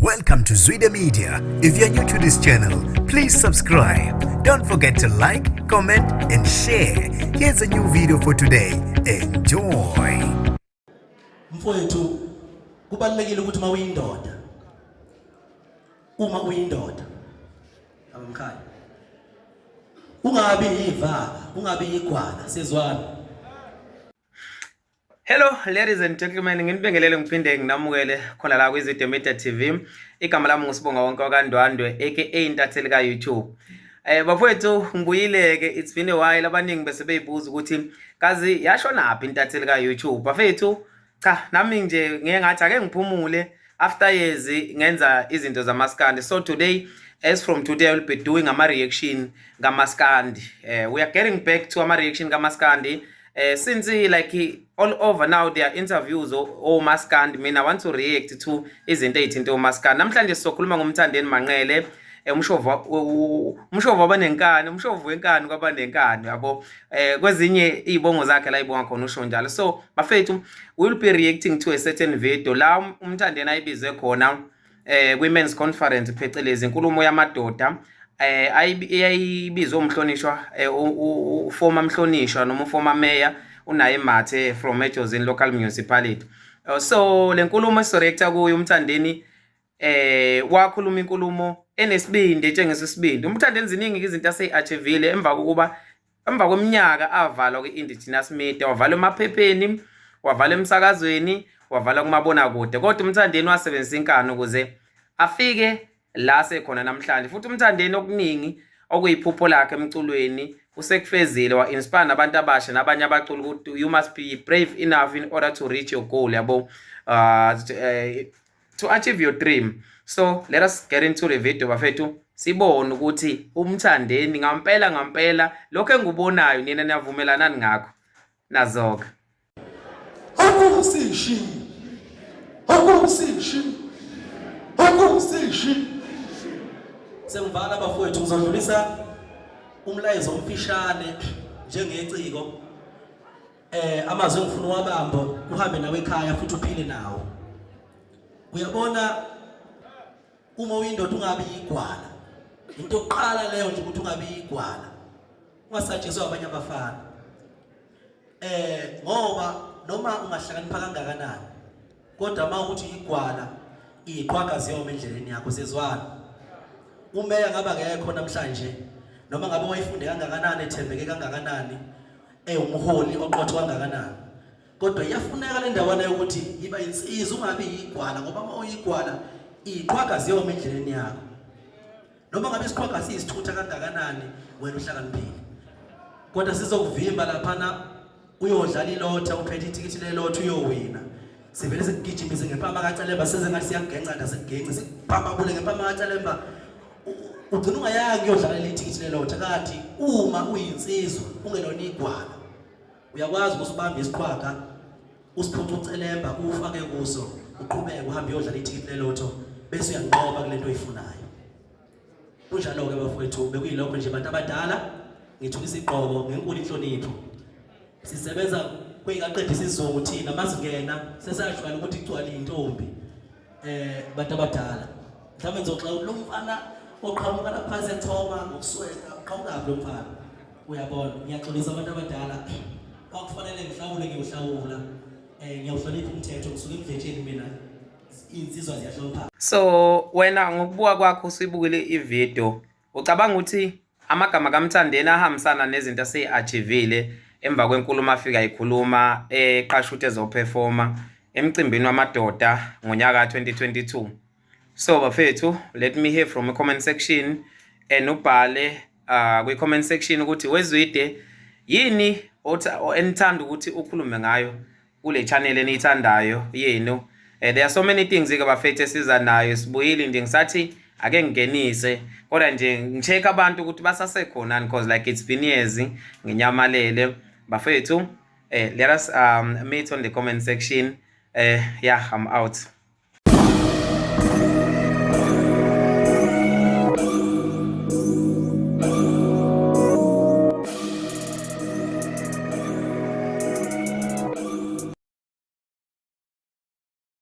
Welcome to Zwida Media. If you're new to this channel, please subscribe. Don't forget to like, comment, and share. Here's a new video for today. Enjoy. Mfowethu, kubalulekile ukuthi uma uyindoda, uma uyindoda abamkhaya, ungabi yivaka, ungabi yigwala, sezwana. Hello ladies and gentlemen, nginibingelele ngiphinde nginamukele khona la kwiZwide Media TV. Igama lami nguSibonga wonke wakaNdwandwe aka intatheli ka YouTube. Bafowethu, ngibuyile ke, it's been a while. Abaningi bese beyibuza ukuthi kazi yashonaphi intatheli ka YouTube. Bafethu, cha, nami nje ngeke ngathi ake ngiphumule after years ngenza izinto zamaskandi. So today, as from today, I will be doing ama reaction kamaskandi. We are getting back to ama reaction kamaskandi. Since like all over now there are interviews omaskandi, mina I want to react to izinto ezithinta omaskandi. Namhlanje sizokhuluma ngoMthandeni Manqele, umshovo, umshovo wabanenkani, umshovo wenkani kwabanenkani, yabo. Kwezinye izibongo zakhe la ibonga khona usho njalo. So bafethu, we will be reacting to a certain video la uMthandeni ayibizwe khona kwi-men's conference, phecelezi inkulumo yamadoda, eyayibizwe umhlonishwa, uformer mhlonishwa noma uformer mayor uNaye Mathe from eJozini Local Municipality. So le nkulumo esizoreacta kuyo, uMthandeni wakhuluma inkulumo enesibindi, etshengisa isibindi. UMthandeni ziningi izinto aseyi-achievile emva kokuba, emva kweminyaka avalwa kwi-indigenous media, wavalwa emaphepheni, wavalwa emsakazweni, wavalwa kumabonakude, kodwa uMthandeni wasebenzisa inkani ukuze afike la sekhona namhlanje. Futhi uMthandeni okuningi okuyiphupho lakhe emculweni usekufezile, wa-inspire nabantu abasha nabanye abaculi ukuthi you must be brave enough in order to reach your goal, yabo, to achieve your dream. So let us get into the video, bafethu, sibone ukuthi uMthandeni ngampela ngampela lokho engikubonayo nina niyavumelanani ngakho. Nazoka. Akusishi. Akusishi. Akusishi. Sengivala bafowethu, ngizodlulisa umlayezo omfishane njengeciko. Amazwi engifuna uwabambe, uhambe nawe ekhaya futhi uphile nawo. Uyabona, uma uyindoda ungabi igwala. Into yokuqala leyo nje ukuthi ungabi igwala. Ungasatshiswa abanye abafana. Ngoba noma ungahlakanipha kangakanani, kodwa uma ukuthi igwala, iqhwaga ziyoma endleleni yakho, sezwana. Umeya ngaba ngekho namhlanje, noma ngabe wayifunde kangakanani, ethembeke kangakanani, ewumholi oqotho kangakanani, kodwa iyafuneka le ndawana yokuthi yiba insizwa, ungabi yigwala, ngoba uma uyigwala iqhwaga ziyoma endleleni yakho. Noma ngabe isiqhwaga siyisithutha kangakanani, wena uhlakaniphile, kodwa sizokuvimba laphana uyodlala ilotha, uphethe ithikithi lelotha, uyowina, sivele sikugijimise ngempama kacelemba, seze ngathi siyakugenca nda sikugenci, sikubhambabule ngempama kacelemba, ugcina ungayanga uyodlala ithikithi lelotha. Kanti uma uyinsizwa, ungelona igwala, uyakwazi ukuthi ubambe isiqhwaga, usiphuce ucelemba, ufake kuso, uqhubeke uhambe uyodlala ithikithi lelotho, bese uyanqoba kulento oyifunayo. Kunjalo-ke bafowethu, bekuyilokho nje bantu abadala. Ngithuka isigqoko ngenkulu inhlonipho. Sisebenza kweyikaqeda isizungu thina, masingena sesajwayela ukuthi kugcwale intombi. Bantu abadala, mhlawumbe ngizoxa lo mfana oqhamuka lapha phansi ethoma ngokusweka, uqhamukaphi lo mfana? Uyabona, ngiyaxolisa abantu abadala, kwakufanele ngihlawule, ngiyohlawula. Ngiyawuhlonipha umthetho, ngisuke emdletsheni mina, iy'nsizwa ziyahlonipha. So wena ngokubuka kwakho, usuyibukile ivideo, ucabanga ukuthi amagama kaMthandeni ahambisana nezinto aseyi-achievile emva kwenkulumo afika ikhuluma eqasha ukuthi ezoperforma emcimbini wamadoda ngonyaka ka-2022? So bafethu, let me hear from i-comment section and ubhale kwi-comment section ukuthi weZwide yini enithanda ukuthi ukhulume ngayo kule channel eniyithandayo yenu. There are so many things ke bafethu esiza nayo. Sibuyile nje, ngisathi ake ngingenise, kodwa nje ngicheck abantu ukuthi basasekhona, because like it's been years nginyamalele. Bafethu, let us meet on the comment section. Yeah, I'm out.